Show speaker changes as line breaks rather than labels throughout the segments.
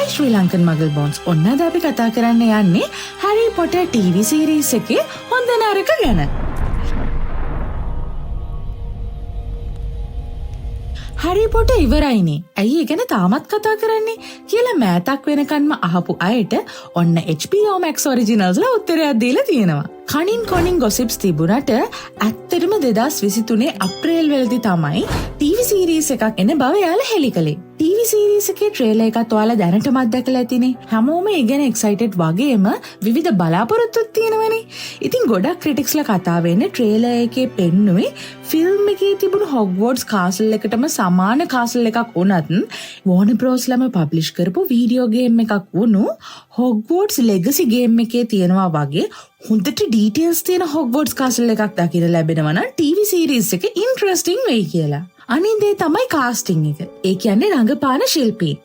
හයි ශ්‍රී Lankan මගල් bones, ඔන්න අද අපි කතා කරන්න යන්නේ හැරි පොටර් ටීවී සීරීස් එකේ හොඳ නරක ගැන. හැරි පොටර් ඉවරයිනේ. ඇයි ඒ ගැන තාමත් කතා කරන්නේ කියලා මෑතක් වෙනකන්ම අහපු අයට ඔන්න HBO Max Originals ලා උත්තරයක් දීලා තියෙනවා. කනින් කොනින් ගොසිප්ස් තිබුණට ඇත්තටම 2023 අප්‍රේල් වෙලදී තමයි ටීවී සීරීස් එකක් එන බව එයාලා හෙළි කළේ. ටීවී සීරීස් එකේ ට්‍රේලර් එකත් ඔයාලා දැනටමත් දැකලා ඇතිනේ. හැමෝම ඒ ගැන එක්සයිටඩ් වගේම විවිධ බලාපොරොත්තුත් තියෙනවනේ. ඉතින් ගොඩක් ක්‍රිටික්ස්ලා කතා වෙන්නේ ට්‍රේලර් එකේ පෙන්නුවේ ෆිල්ම් එකේ තිබුණු හොග්වෝට්ස් කාසල් එකටම සමාන කාසල් එකක් වුණත් වෝනර් බ්‍රෝස් ලම පබ්ලිෂ් කරපු වීඩියෝ ගේම් එකක් වුණු හොග්වෝට්ස් ලෙගසි ගේම් එකේ තියෙනවා වගේ හොඳට ඩීටේල්ස් තියෙන හොග්වෝට්ස් කාසල් එකක් දකින්න ලැබෙනවා නම් ටීවී සීරීස් එක ඉන්ට්‍රස්ටිං වෙයි කියලා. අනිත් දේ තමයි කාස්ටිං එක. ඒ කියන්නේ රංගපාන ශිල්පීන්.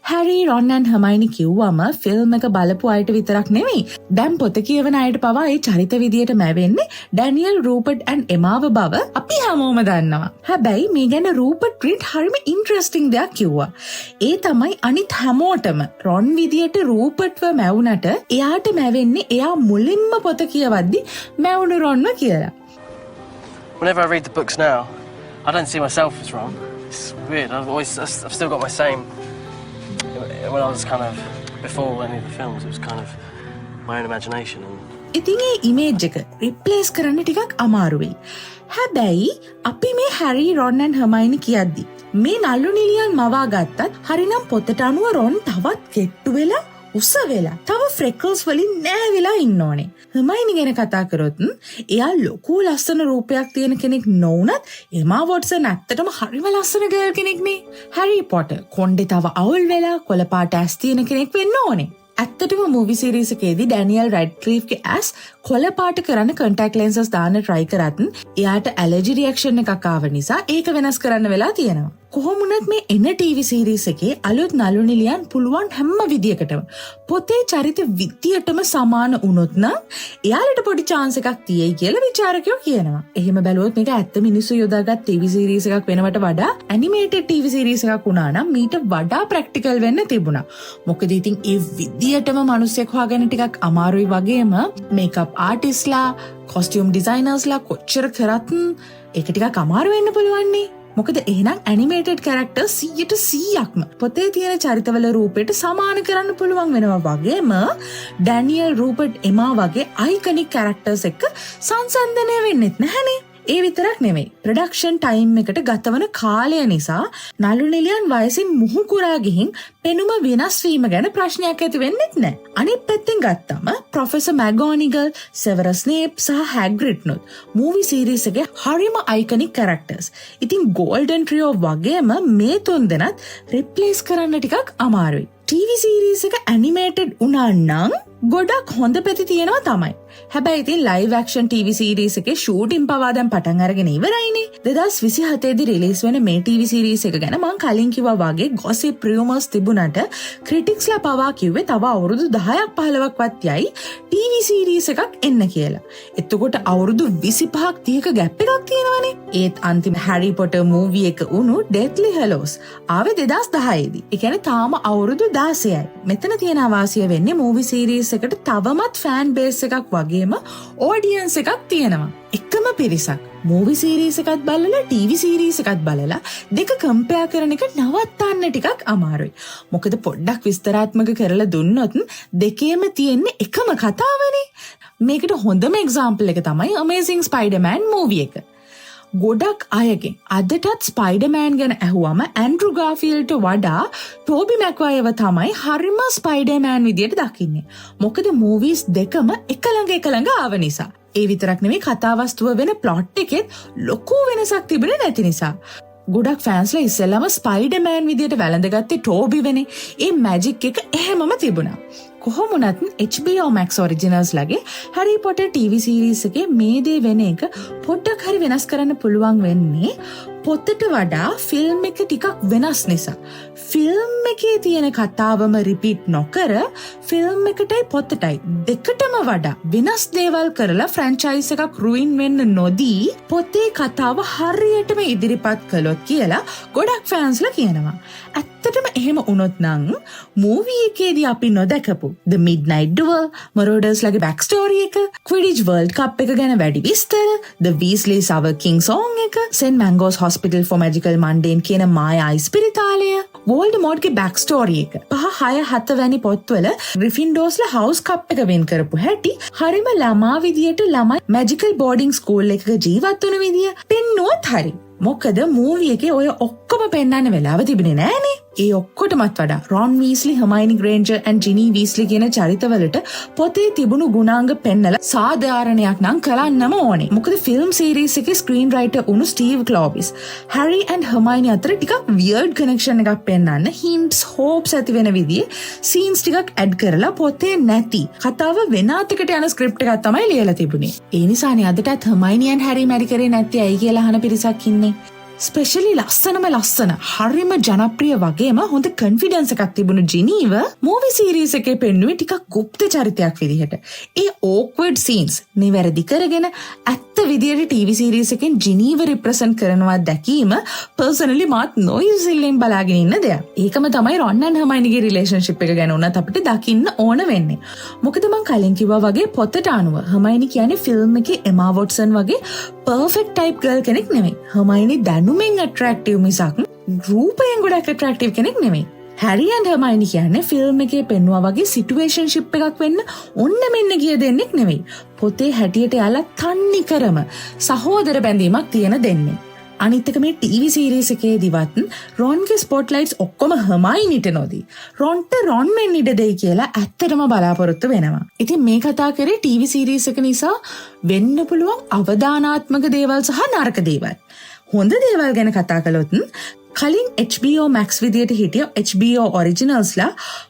හැරි, රොන් ඇන්ඩ් හර්මයිනි කිව්වම ෆිල්ම් එක බලපු අයට විතරක් නෙමෙයි, දැන් පොත කියවන අයට පවා ඒ චරිත විදියට මැවෙන්නේ ඩැනියල්, රූපර්ට් ඇන්ඩ් එමාව බව අපි හැමෝම දන්නවා. හැබැයි මේ ගැන රූපර්ට් ග්‍රින්ට් හරිම ඉන්ට්‍රස්ටිං දෙයක් කිව්වා. ඒ තමයි අනිත් හැමෝටම රොන් විදියට රූපර්ට්ව මැවුනට එයාට මැවෙන්නේ එයා මුලින්ම පොත කියවද්දි මැවුණු රොන්ව කියලා.
Whenever I read the books now, I don't see myself as Ron. It's weird. I've still got my same. When I was kind of before any of the films, it was kind of my own imagination. And
ඉතින් ඒ image එක replace කරන්න ටිකක් අමාරු වෙයි. හැබැයි අපි මේ හැරි, රොන් and Hermione කියද්දි මේ නළු නිළියන් මවා ගත්තත් හරිනම් පොතට අනුව රොන් තවත් කෙට්ටු වෙලා, උස වෙලා, තව ෆ්‍රෙකල්ස් වලින් නෑ වෙලා ඉන්න ඕනේ. හර්මයිනි ගැන කතා කරොත් එයා ලොකු ලස්සන රූපයක් තියෙන කෙනෙක් නොවුනත් එමා වොට්සන් ඇත්තටම හරිම ලස්සන ගර්ල් කෙනෙක් නේ. හැරි පොටර් කොණ්ඩේ තව අවුල් වෙලා කොළ පාට ඇස් තියෙන කෙනෙක් වෙන්න ඕනේ. ඇත්තටම මූවි සීරීස් එකේදී ඩැනියල් රැඩ්ක්ලිෆ්ගේ ඇස් කොළ පාට කරන්න කන්ටැක්ට් ලෙන්සස් දාන්න try කරත් එයාට ඇලර්ජි රියැක්ෂන් එකක් ආව නිසා ඒක වෙනස් කරන්න වෙලා තියෙනවා. කොහොම වුණත් මේ එන ටීවී සීරීස් එකේ අලුත් නළු නිළියන් පුළුවන් හැම විදියකටම පොතේ චරිත විදියටම සමාන වුණොත් නම් එයාලට පොඩි චාන්ස් එකක් තියෙයි කියලා විචාරකයෝ කියනවා. එහෙම බැලුවොත් මේක ඇත්ත මිනිස්සු යොදාගත් ටීවී සීරීස් එකක් වෙනවට වඩා ඇනිමේටඩ් ටීවී සීරීස් එකක් වුණා නම් මීට වඩා ප්‍රැක්ටිකල් වෙන්න තිබුණා. මොකද ඉතින් ඒ විදියටම මිනිස්සෙක් හොයාගන්න ටිකක් අමාරුයි වගේම මේකප් ආටිස්ට්ලා, කොස්ටියුම් ඩිසයිනර්ස්ලා කොච්චර කරත් ඒක ටිකක් අමාරු වෙන්න පුළුවන්නේ. මොකද එහෙනම් ඇනිමේටඩ් කැරක්ටර් 100%ක්ම පොතේ තියෙන චරිතවල රූපයට සමාන කරන්න පුළුවන් වෙනවා වගේම ඩැනියල්, රූපර්ට්, එමා වගේ අයිකනික් කැරක්ටර්ස් එක්ක සංසන්දනය වෙන්නෙත් නැහැනේ. ඒ විතරක් නෙමෙයි, ප්‍රොඩක්ෂන් ටයිම් එකට ගතවන කාලය නිසා නළු නිළියන් වයසින් මුහුකුරා ගිහින් පෙනුම වෙනස් වීම ගැන ප්‍රශ්නයක් ඇති වෙන්නෙත් නෑ. අනිත් පැත්තෙන් ගත්තම ප්‍රොෆෙසර් මැගොනිගල්, සෙවරස් ස්නේප් සහ හැග්‍රිඩ් නුත් මූවි සීරීස් එකේ හරිම අයිකනික් කැරක්ටර්ස්. ඉතින් ගෝල්ඩන් ට්‍රියෝ වගේම මේ තුන් දෙනත් රිප්ලේස් කරන්න ටිකක් අමාරුයි. ටීවී සීරීස් එක ඇනිමේටඩ් වුණා නම් ගොඩක් හොඳ පැති තියෙනවා තමයි. හැබැයි ඉතින් ලයිව් ඇක්ෂන් ටීවී සීරීස් එකේ ෂූටින් පවා දැන් පටන් අරගෙන ඉවරයිනේ. 2027 දී රිලීස් වෙන මේ ටීවී සීරීස් එක ගැන මං කලින් කිව්වා වගේ ගොසිප් රියුමර්ස් තිබුණට ක්‍රිටික්ස්ලා පවා කිව්වේ තව අවුරුදු 10ක් 15ක්වත් යයි ටීවී සීරීස් එකක් එන්න කියලා. එතකොට අවුරුදු 25ක් 30ක ගැප් එකක් තියෙනවනේ. ඒත් අන්තිම හැරි පොටර් මූවි එක වුණු ඩෙත්ලි හැලෝස් ආවේ 2010 දී. ඒ කියන්නේ තාම අවුරුදු 16යි. මෙතන තියෙන අවාසිය වෙන්නේ මූවි සීරීස් එකට තවමත් ෆෑන් බේස් එකක් වගේම ඔඩියන්ස් එකක් තියෙනවා. එකම පිරිසක් මූවි සීරීස් එකත් බලලා ටීවී සීරීස් එකත් බලලා දෙක කම්පෙයාර් කරන එක නවත්තන්න ටිකක් අමාරුයි. මොකද පොඩ්ඩක් විස්තරාත්මක කරලා දුන්නොත් දෙකේම තියෙන්නේ එකම කතාවනේ. මේකට හොඳම එක්සාම්පල් එක තමයි Amazing Spider-Man movie එක. ගොඩක් අයගෙන් අදටත් ස්පයිඩර්මෑන් ගැන ඇහුවම ඇන්ඩ්‍රු ගාෆිල්ඩ්ට වඩා ටෝබි මැක්වයර්ව තමයි හරිම ස්පයිඩර්මෑන් විදියට දකින්නේ. මොකද මූවීස් දෙකම එක ළඟ එක ළඟ ආව නිසා. ඒ විතරක් නෙමෙයි, කතාවස්තුව වෙන ප්ලොට් එකෙත් ලොකු වෙනසක් තිබුණේ නැති නිසා. ගොඩක් ෆෑන්ස්ලා ඉස්සෙල්ලාම ස්පයිඩර්මෑන් විදියට වැළඳගත්තේ ටෝබි වෙනේ. ඒ මැජික් එක එහෙමම තිබුණා. කොහොම වුණත් HBO Max Originals ලගේ Harry Potter TV series එකේ මේ දේ වෙන එක පොඩ්ඩක් හරි වෙනස් කරන්න පුළුවන් වෙන්නේ පොතට වඩා ෆිල්ම් එක ටිකක් වෙනස් නිසා. ෆිල්ම් එකේ තියෙන කතාවම රිපීට් නොකර ෆිල්ම් එකටයි පොතටයි දෙකටම වඩා වෙනස් දේවල් කරලා ෆ්‍රැන්චයිස් එකක් රුයින් වෙන්න නොදී පොතේ කතාව හරියටම ඉදිරිපත් කළොත් කියලා ගොඩක් ෆෑන්ස්ලා කියනවා. ඇත්තටම එහෙම වුණොත් නම් මූවී එකේදී අපි නොදැකපු The Midnight Duel, Marauders ලගේ බැක් ස්ටෝරි එක, Quidditch World Cup එක ගැන වැඩි විස්තර, The Weasleys Our King song එක, St. Mungo's Hospital for Magical Mundane කියන මායා ඉස්පිරිතාලය, වෝල්ඩමෝට්ගේ බැක් ස්ටෝරි එක, 5, 6, 7 වැනි පොත්වල ග්‍රිෆින්ඩෝස්ලා හවුස් කප් එක වින් කරපු හැටි, හරිම ළමා විදියට ළමයි මැජිකල් බෝඩින් ස්කූල් එකක ජීවත් වුණු විදිය පෙන්නුවොත් හරි. මොකද මූවි එකේ ඔය ඔක්කොම පෙන්වන්න වෙලාව තිබුණේ නෑනේ. ඒ ඔක්කොටමත් වඩා රොන් වීස්ලි, හර්මයිනි ග්‍රේන්ජර් ඇන්ඩ් ජිනී වීස්ලි කියන චරිතවලට පොතේ තිබුණු ගුණාංග පෙන්නලා සාධාරණයක් නම් කරන්නම ඕනේ. මොකද ෆිල්ම් සීරීස් එකේ ස්ක්‍රීන් රයිටර් වුණු ස්ටීව් ක්ලෝවිස් හැරි ඇන්ඩ් හර්මයිනි අතර ටිකක් වියර්ඩ් කනෙක්ෂන් එකක් පෙන්වන්න හින්ට්ස්, හෝප්ස් ඇති වෙන විදිහේ සීන්ස් ටිකක් ඇඩ් කරලා පොතේ නැති කතාව වෙන අතකට යන ස්ක්‍රිප්ට් එකක් තමයි ලියලා තිබුණේ. ඒ නිසානේ අදටත් හර්මයිනි ඇන්ඩ් හැරි මැරි කරේ නැත්තේ ඇයි කියලා අහන පිරිසක් ඉන්නේ. ස්පෙෂලි ලස්සනම ලස්සන, හරිම ජනප්‍රිය වගේම හොඳ කන්ෆිඩන්ස් එකක් තිබුණු ජිනීව මූවි සීරීස් එකේ පෙන්නුවේ ටිකක් ගුප්ත චරිතයක් විදිහට. ඒ ඕක්වර්ඩ් සීන්ස් නිවැරදි කරගෙන ඇත්ත විදියට ටීවී සීරීස් එකෙන් ජිනීව රිප්‍රසන්ට් කරනවා දැකීම පර්සනලි මාත් නොඉවසිල්ලෙන් බලාගෙන ඉන්න දෙයක්. ඒකම තමයි රොන් ඇන්ඩ් හර්මයිනිගේ රිලේෂන්ෂිප් එක ගැන උනත් අපිට දකින්න ඕන වෙන්නේ. මොකද මං කලින් කිව්වා වගේ පොතට අනුව හර්මයිනි කියන්නේ ෆිල්ම් එකේ එමා වොට්සන් වගේ පර්ෆෙක්ට් ටයිප් ගර්ල් කෙනෙක් නෙමෙයි. හර්මයිනි දැනුමෙන් ඇට්‍රැක්ටිව් මිසක් රූපයෙන් ගොඩක් ඇට්‍රැක්ටිව් කෙනෙක් නෙමෙයි. හැරි ඇන්ඩ් හර්මයිනි කියන්නේ ෆිල්ම් එකේ පෙන්නුවා වගේ සිටුේෂන්ෂිප් එකක් වෙන්න ඔන්න මෙන්න ගිය දෙන්නෙක් නෙමෙයි. පොතේ හැටියට එයාලා තන්නි කරම සහෝදර බැඳීමක් තියෙන දෙන්නේ. අනිත් එක මේ ටීවී සීරීස් එකේදීවත් රොන්ගේ ස්පොට්ලයිට්ස් ඔක්කොම හර්මයිනිට නොදී රොන්ට රොන් වෙන්න ඉඩ දෙයි කියලා ඇත්තටම බලාපොරොත්තු වෙනවා. ඉතින් මේ කතා කරේ ටීවී සීරීස් එක නිසා වෙන්න පුළුවන් අවදානාත්මක දේවල් සහ නරක දේවල්. හොඳ දේවල් ගැන කතා කළොත් කලින් HBO Max විදියට හිටිය HBO Originalsලා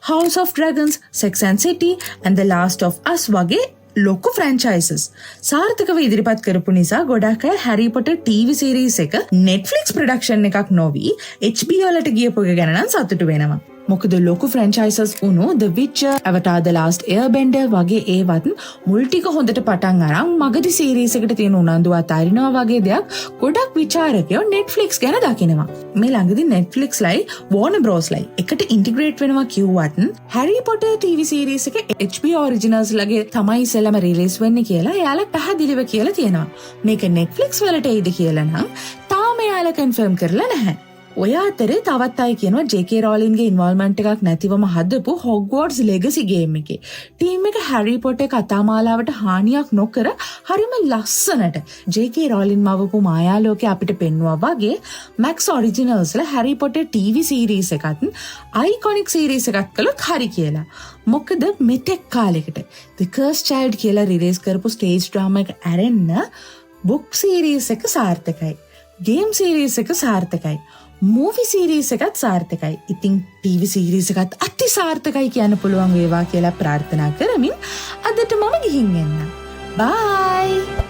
House of Dragons, Sex and City and The Last of Us වගේ ලොකු ෆ්‍රැන්චයිසස් සාර්ථකව ඉදිරිපත් කරපු නිසා ගොඩක් අය Harry Potter TV series එක Netflix production එකක් නොවී HBO වලට ගියපු එක ගැන නම් සතුටු වෙනවා. මොකද ලොකු ෆ්‍රැන්චයිසස් වුණු The Witcher, Avatar The Last Airbender වගේ ඒවත් මුල් ටික හොඳට පටන් අරන් මගදී සීරීස් එකට තියෙන උනන්දුව අතාරිනවා වගේ දෙයක් ගොඩක් විචාරකයෝ Netflix ගැන දකිනවා. මේ ළඟදී Netflix ලයි Warner Bros ලයි එකට ඉන්ටිග්‍රේට් වෙනවා කිව්වත් Harry Potter TV series එක HBO Originals ලගේ තමයි ඉස්සෙල්ලාම රිලීස් වෙන්නේ කියලා එයාලා පැහැදිලිව කියලා තියෙනවා. මේක Netflix වලට එයිද කියලා නම් තාම එයාලා කන්ෆර්ම් කරලා නැහැ. ඔය අතරේ තවත් අය කියනවා J.K. Rowling-ගේ ඉන්වොල්ව්මන්ට් එකක් නැතිවම හදපු Hogwarts Legacy game එකේ ටීම් එක Harry Potter කතා මාලාවට හානියක් නොකර හරිම ලස්සනට J.K. Rowling මවපු මායා ලෝකේ අපිට පෙන්නුවා වගේ Max Originals වල Harry Potter TV series එකත් අයිකොනික් සීරීස් එකක් කළොත් හරි කියලා. මොකද මෙතෙක් කාලෙකට The Cursed Child කියලා රිලීස් කරපු ස්ටේජ් ඩ්‍රාමා එක ඇරෙන්න බුක් සීරීස් එක සාර්ථකයි. ගේම් සීරීස් එක සාර්ථකයි. මූවි සීරීස් එකත් සාර්ථකයි. ඉතින් ටීවී සීරීස් එකත් අති සාර්ථකයි කියන්න පුළුවන් වේවා කියලා ප්‍රාර්ථනා කරමින් අදට මම ගිහින් එන්නම්. බයි!